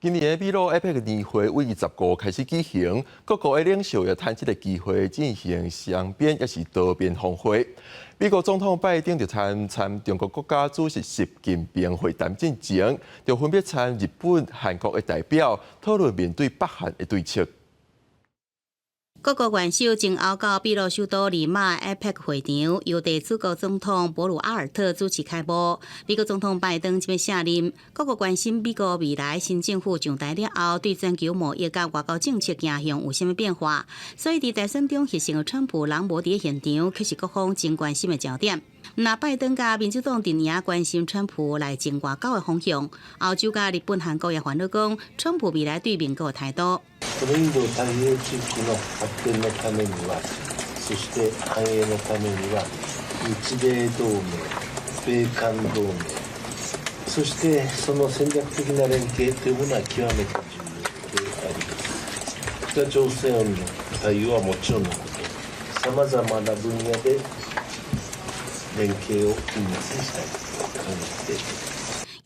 今年的美墨 APEC 年會為15開始舉行，各國的領袖也趁這個機會進行雙邊抑是多邊峰會。美國總統拜登就參參中國國家主席習近平會談進前，就分別參日本、韓國的代表討論面對北韓的對策。各國元首前後到秘魯首都利馬 APEC 會場，由地主國總統博魯阿爾特主持開幕。美國總統拜登這擺卸任，各國關心美國未來新政府上台了後，對全球貿易佮外交政策走向有啥物變化。所以佇大選中獲勝的川普人無佇現場，卻是各方真關心的焦點。若拜登佮民主黨陣營關心川普內政外交的方向，歐洲佮日本、韓國也煩惱講，川普未來對盟國的態度。このインド太平洋地域の発展のためには、そして繁栄のためには、日米同盟、米韓同盟、そしてその戦略的な連携というものは極めて重要であります。北朝鮮への対応はもちろんのこと、さまざまな分野で連携を緊密にしたいと考えています。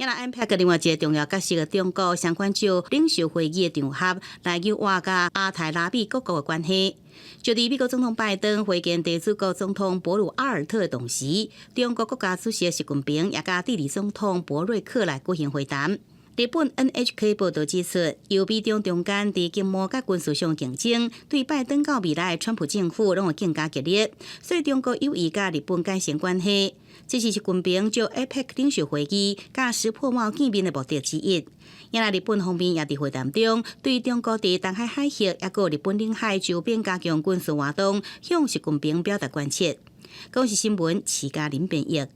也若 APEC 另外一个重要角色的中國相關借領袖會議的場合來優化佮亞太拉美各國的關係。就佇美國總統拜登會見地主國總統博魯阿爾特的同時，中國國家主席習近平也佮智利總統博瑞克來舉行會談。日本 NHK 報道指出，由美中中間佇經貿佮軍事上競爭，對拜登到未來川普政府攏會更加激烈，所以中國有意佮日本改善關係。這是習近平借 APEC 領袖會議佮石破茂見面的目的之一。也若日本方面也佇會談中，對中國佇東海海域抑閣日本領海周邊加強軍事活動，向習近平表達關切。公視新聞，徐嘉玲編譯。